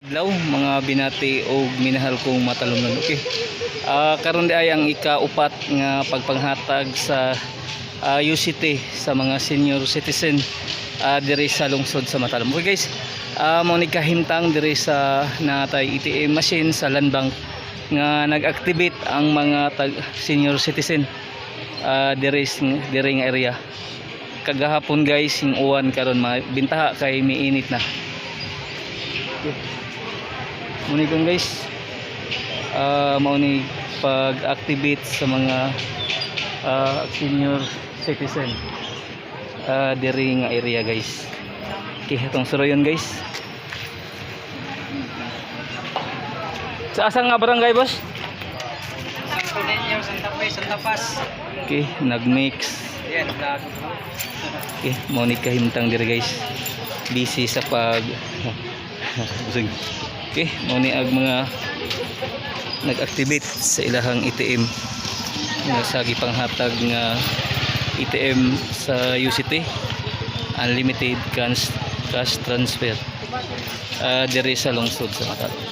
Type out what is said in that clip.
Adlaw, mga binati og minahal kong matalomnon. Okay. Karon di ay ang ikaupat nga pagpanghatag sa UCT sa mga senior citizen diri sa lungsod sa Matalom. Okay guys, mao ni kahimtang diri sa natay ATM machine sa Land Bank nga nag-activate ang mga tag senior citizen diri nga area. Kagahapon guys, yung uwan, karon bintaha kay miinit na. Okay. Mao ni kung guys, mao ni pag-activate sa mga senior citizen diri nga area, guys. Okay, atong suroyon, guys. Sa asa nga barangay, boss? Santo Niño, Santa Fe, Santa Paz. Okay, nagmix. Yan, vlog. Okay, mao ni kahimtang diri, guys. Busy sa pag busog. Okay, mao ni ag mga nag-activate sa ilahang ATM nga sa gipanghatag nga ATM sa UCT, unlimited cash transfer diri sa lungsod sa Matalom.